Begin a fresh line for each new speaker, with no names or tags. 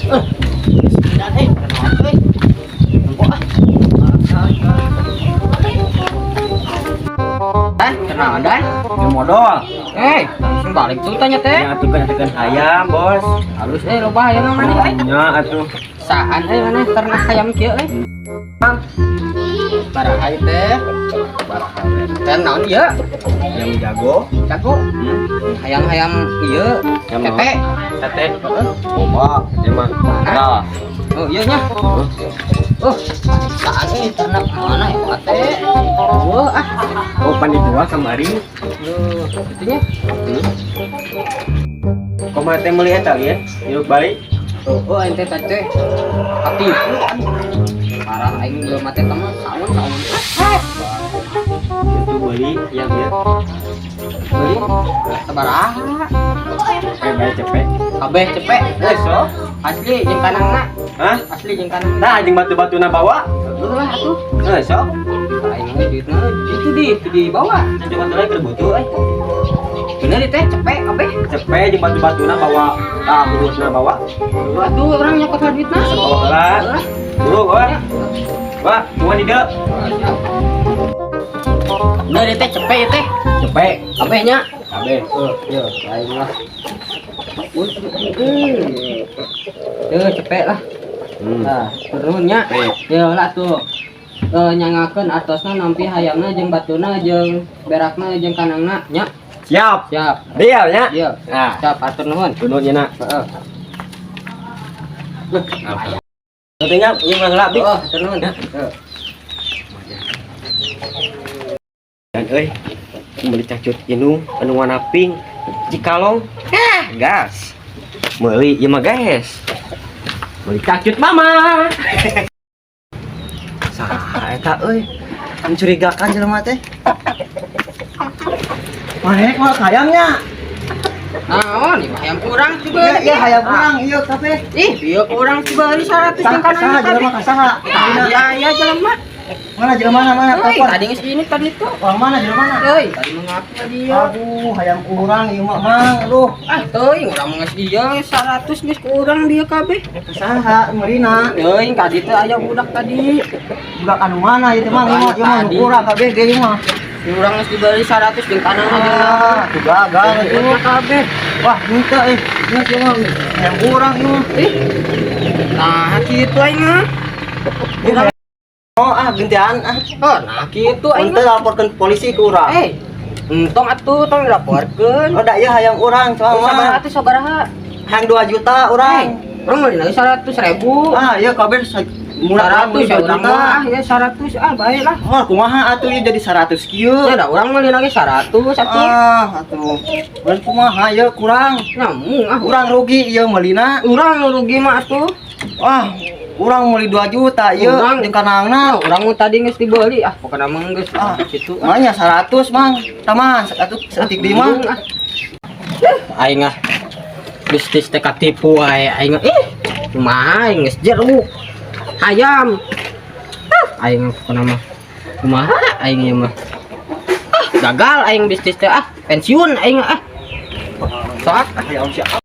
Dan kenapa eh? Nempo ah. Eh, kenal dan?
Ya modal.
Langsung balik tuh tanya teh.
Ya atuh kan tekan hayam, Bos.
Halus loba hayam mana eh?
Nya atuh.
Saan mana ternak hayam kieu eh? Baraha teh. Teh naon ieu?
Hayam jago.
Jago. Hayam-hayam ieu.
Hayam
Tete.
Tete. Loba, tete mah.
Nah. Oh iya nya. Oh, saan ternak mana ya teh? Wah, ah.
Oh, pan dijual kamari.
Loh, itunya.
Kumaha teh meuli eta ya? Nyuruk balik.
Oh, ente teh. Aktif. Parah aing belum mati teman, saun saun.
Itu beli yang ya.
Beli sabaraha?
Bae cepet.
Kabeh cepet.
Eh, so.
Asli jeung kanangna.
Hah?
Asli jeung kanangna.
Nah, jeung batu-batuna bawa.
Dulu lah atuh.
Eh, so.
Aing mah duitna itu di itu dibawa.
Jeung batu keur butuh eh.
Bener di teh cepet kabeh.
Cepet jeung batu-batuna bawa. Ah, urusna bawa.
Dulu atuh urang nyokot duitna.
Bawa heula. Dulu, wah. Wah, cuma di dieu.
Bener di teh cepet ya teh.
Cepet.
Kabehnya.
Kabeh.
Oh, iya, aing lah. Tuh, cepet lah. Nah, turunnya. Ya lah tuh. Nyangakeun atosna nampi hayamna jeung batuna jeung berakna jeung kanangna nya.
Siap.
Siap.
Deal nya.
Iya.
Nah,
Siap, atur nuhun.
tunut nya na.
Heeh.
Pentingnya ieu mah heula, Bi.
Oh, atur nuhun. Heeh.
Dan euy, meuli cangcut indung anu warna pink Cikalong. Ah, gas. Meuli ieu mah guys. Meuli cangcut mama.
Saha eta euy? Mencurigakan jelema teh. Maneh mah hayamnya.
Naon, ieu hayam kurang juga.
Iya, iya hayam urang ieu kabeh.
Ih, ieu kurang dibeli 100 jeung
Saha
kanangna
jelema
kabeh.
ka saha?
Tadi aya jelema.
Mana jelema mana
Euy,
telepon.
tadi geus ini tadi tuh.
Orang mana jelema mana?
Euy, tadi mengaku dia.
Aduh, hayam urang ieu mah mang aduh.
Ah, teuing urang mah geus ieu 100 geus kurang dia kabeh.
Saha meurina?
Euy, tadi teh aya budak tadi.
Budak anu mana ieu teh mang ieu mah ieu mah nu kurang kabeh ge ieu mah.
Urang geus dibeli 100 jeung kanangna jeung
Ah, tuh gagal
naon.
atuh.
Kabeh.
Wah, henteu eh. Geus ieu mah hayam urang ieu mah.
Ih. Nah, kitu aing mah.
Oh, ah gentian ah.
Oh, nah kitu aing
Henteu
mah.
laporkeun polisi ke urang.
Entong atuh tong dilaporkeun.
Oh, da ieu hayam urang
Sabaraha
soalnya.
atuh sabaraha?
Hayam 2 juta urang.
Urang meuli lagi 100.000.
Ah, iya kabeh murah
100 ya
2
urang
juta.
mah ah ya 100 ah bae lah.
Oh, kumaha atuh ieu jadi 100 kieu.
Ya da urang meuli lagi 100 atuh.
Ah, atuh. Urang kumaha ieu kurang.
Nyamung ah
Urang rugi ieu meulina.
urang nu rugi mah atuh.
Wah, urang meuli 2 juta ieu
Urang.
jeung kanangna.
Nah, urang mah tadi geus dibeli ah pokona mah geus
Ah,
kitu ah.
Makanya 100, Mang. Tama, atuh seetik deui mah.
Bingung, ah. Aing ah bisnis teh katipu wae aing ih kumaha aing geus jeruk hayam. Ah, aing pokona mah kumaha aing ieu mah. Ah, gagal aing bisnis teh ah pensiun aing ah. Sok
Hayam siapa?